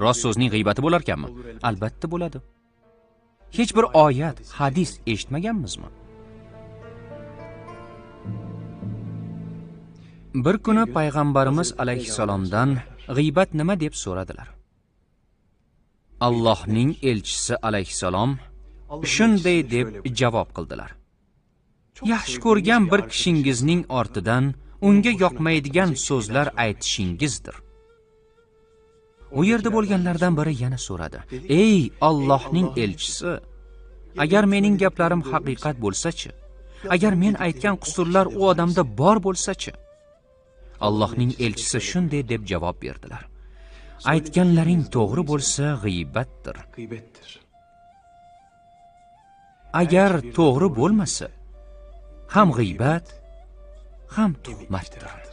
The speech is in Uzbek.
Rost so'zning g'iybati bo'larkanmi? Albatta bo'ladi. Hech bir oyat, hadis eshitmaganmizmi? Bir kuni payg'ambarimiz alayhissalomdan g'iybat nima deb so'radilar. Allohning elchisi alayhissalom shunday deb javob qildilar: yaxshi ko'rgan bir kishingizning ortidan unga yoqmaydigan so'zlar aytishingizdir. U yerda bo'lganlardan biri yana so'radi: ey Allohning elchisi, agar mening gaplarim haqiqat bo'lsa-chi? Agar men aytgan qusurlar u odamda bor bo'lsa-chi? Allohning elchisi shunday deb javob berdilar: aytganlaring to'g'ri bo'lsa g'iybatdir. Agar to'g'ri bo'lmasa, ham g'iybat, ham tuhmatdir.